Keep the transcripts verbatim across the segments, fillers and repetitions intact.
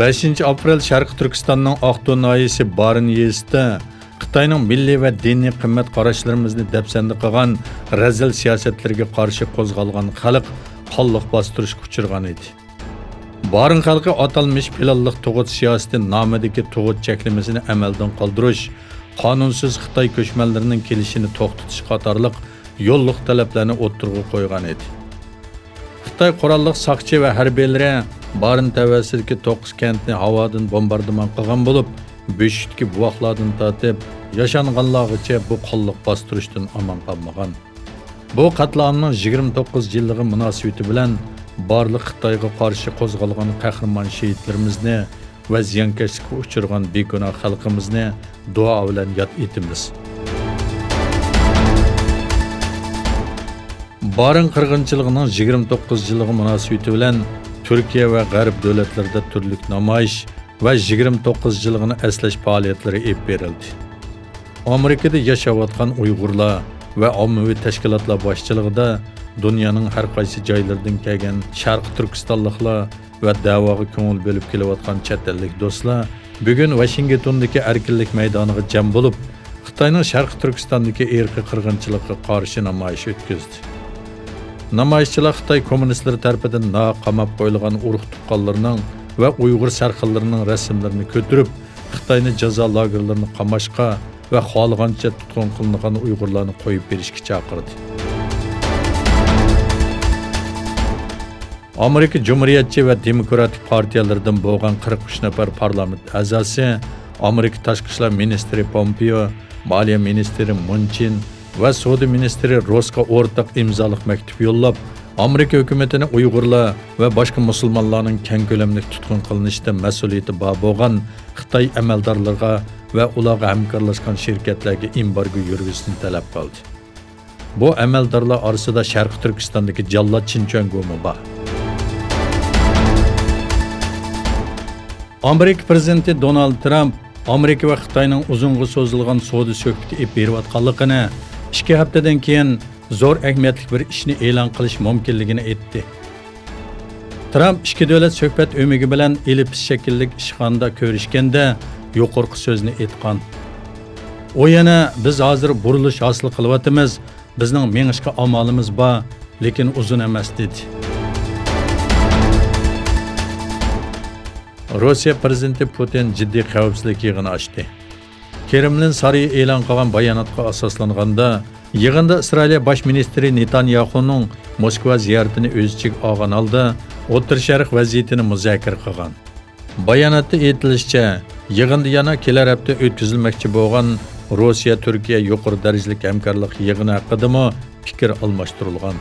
بەشىنچى ئاپرېل شەرقىي تۈركىستاننىڭ ئاقتۇ ناھىيەسى بارىن يېزىسىدا خىتاينىڭ مىللىي ۋە دىنىي قىممەت قاراشلىرىمىزنى دەپسەندە قىلغان رەزىل سىياسەتلىرىگە قارشى قوزغالغان خەلق قانلىق باستۇرۇشقا ئۇچرىغان ئىدى. بارىن خەلقى ئاتالمىش پىلانلىق تۇغۇت سىياسىتى نامىدىكى تۇغۇت چەكلىمىسىنى ئەمەلدىن قالدۇرۇش، قانۇنسىز خىتاي كۆچمەنلىرىنىڭ كېلىشىنى توختىتىش قاتارلىق يوللۇق تەلەپلەرنى ئوتتۇرىغا قويغان ئىدى. خىتاي قوراللىق ساقچى ۋە ھەربىيلىرى بارىن تەۋەسىدىكى توققۇز كەنتنى ھاۋادىن بومباردىمان قىلغان بولۇپ، بۆشۈكتىكى بوۋاقلاردىن تارتىپ ياشانغانلارغىچە بۇ قانلىق باستۇرۇشتىن ئامان قالمىغان. بۇ قەتلىئامنىڭ يىگىرمە توققۇز يىللىقى مۇناسىۋىتى بىلەن بارلىق خىتايغا قارشى قوزغالغان قەھرىمان شېھىتلىرىمىزنى ۋە زىيانكەشلىككە ئۇچرىغان بىگۇناھ خەلقىمىزنى دۇئا بىلەن ياد ئېتىمىز. بارىن قىرغىنچىلىقىنىڭ يىگىرمە توققۇز يىللىقى مۇناسىۋىتى بىلەن تۈركىيە ۋە غەرب دۆلەتلىرىدە تۈرلۈك نامايىش ۋە يىگىرمە توققۇز يىللىقىنى ئەسلەش پائالىيەتلىرى ئېلىپ بېرىلدى. ئامېرىكىدا ياشاۋاتقان ئۇيغۇرلار ۋە ئاممىۋى تەشكىلاتلار باشچىلىقىدا دۇنيانىڭ ھەر قايسى جايلىرىدىن كەلگەن شەرقىي تۈركىستانلىقلار ۋە دەۋاغا كۆڭۈل بۆلۈپ كېلىۋاتقان چەت ئەللىك دوستلار بۈگۈن ۋاشىنگتوندىكى ئەركىنلىك مەيدانىغا جەم بولۇپ، خىتاينىڭ شەرقىي تۈركىستاندىكى ئىرقىي قىرغىنچىلىققا قارشى نامايىش ئۆتكۈزدى. نامايىشچىلار خىتاي كوممۇنىستلىرى تەرىپىدىن ناھەق قاماپ قويۇلغان ئۇرۇق تۇغقانلىرىنىڭ ۋە ئۇيغۇر سەرخىللىرىنىڭ رەسىملىرىنى كۆتۈرۈپ، خىتاينى جازا لاگېرلىرىنى قاماشقا ۋە خالىغانچە تۇتقۇن قىلىنغان ئۇيغۇرلارنى قويۇپ بېرىشكە چاقىردى. ئامېرىكا جۇمھۇرىيەتچى ۋە دېموكراتىك پارتىيەلىرىدىن بولغان قىرىق ئۈچ نەپەر پارلامېنت ئەزاسى، ئامېرىكا تاشقى ئىشلار مىنىستىرى پومپېئو، مالىيە مىنىستىرى مۇن چىن ۋە سودا مىنىستىرى روسقا ئورتاق ئىمزالىق مەكتۇپ يوللاپ، ئامېرىكا ھۆكۈمىتىنى ئۇيغۇرلار ۋە باشقا مۇسۇلمانلارنىڭ كەڭ كۆلەملىك تۇتقۇن قىلىنىشتا مەسئۇلىيىتى بار بولغان خىتاي ئەمەلدارلىرىغا ۋە ئۇلارغا ھەمكارلاشقان شىركەتلەرگە ئېمبارگو يۈرگۈزۈشنى تەلەپ قىلدى. بۇ ئەمەلدارلار ئارىسىدا شەرقىي تۈركىستاندىكى جاللات چىن چۈەنگومۇ بار. ئامېرىكا پىرېزىدېنتى دونالد ترامپ ئامېرىكا ۋە خىتاينىڭ ئۇزۇنغا سوزۇلغان سودا سۆھبىتى ئېلىپ بېرىۋاتقانلىقىنى، ئىككى ھەپتىدىن كېيىن زور ئەھمىيەتلىك بىر ئىشنى ئېلان قىلىش مۇمكىنلىكىنى ئېيتتى. ترامپ ئىككى دۆلەت سۆھبەت ئۆمىكى بىلەن ئېلىپىس شەكىللىك ئىشخانىدا كۆرۈشكەندە يۇقىرىقى سۆزنى ئېيتقان. ئۇ يەنە، بىز ھازىر بۇرۇلۇش ھاسىل قىلىۋاتىمىز، بىزنىڭ مېڭىشقا ئامالىمىز بار، لېكىن ئۇزۇن ئەمەس، دېدى. روسىيە پىرېزىدېنتى پۇتىن جىددىي خەۋپسىزلىك يىغىنى ئاچتى. كرېملىن سارىيى ئېلان قىلغان باياناتقا ئاساسلانغاندا، يىغىندا ئىسرائىلىيە باش مىنىستىرى نېتانياخۇنىڭ موسكۋا زىيارىتىنى ئۆز ئىچىگە ئالغان ھالدا ئوتتۇرا شەرق ۋەزىيىتىنى مۇزاكىرە قىلغان. باياناتتا ئېيتىلىشىچە، يىغىندا يەنە كېلەر ھەپتە ئۆتكۈزۈلمەكچى بولغان روسىيە-تۈركىيە يۇقىرى دەرىجىلىك ھەمكارلىق يىغىنى ھەققىدىمۇ پىكىر ئالماشتۇرۇلغان.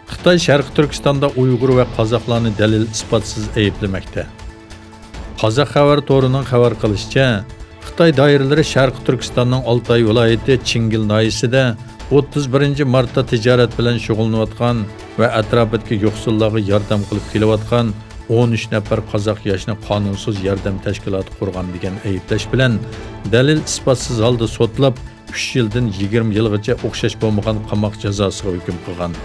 خىتاي شەرقىي تۈركىستاندا ئۇيغۇر ۋە قازاقلارنى دەلىل-ئىسپاتسىز ئەيىبلىمەكتە. قازاق خەۋەر تورىنىڭ خەۋەر قىلىشىچە، خىتاي دائىرىلىرى شەرقىي تۈركىستاننىڭ ئالتاي ۋىلايىتى چىڭگىل ناھىيەسىدە ئوتتۇز بىرىنچى مارتتا تىجارەت بىلەن شۇغۇللىنىۋاتقان ۋە ئەتراپىدىكى يوقسۇللارغا ياردەم قىلىپ كېلىۋاتقان ئون ئۈچ نەپەر قازاق ياشنى قانۇنسىز ياردەم تەشكىلاتى قۇرغان دېگەن ئەيىبلەش بىلەن دەلىل-ئىسپاتسىز ھالدا سوتلاپ، ئۈچ يىلدىن يىگىرمە يىلغىچە ئوخشاش بولمىغان قاماق جازاسىغا ھۆكۈم قىلغان.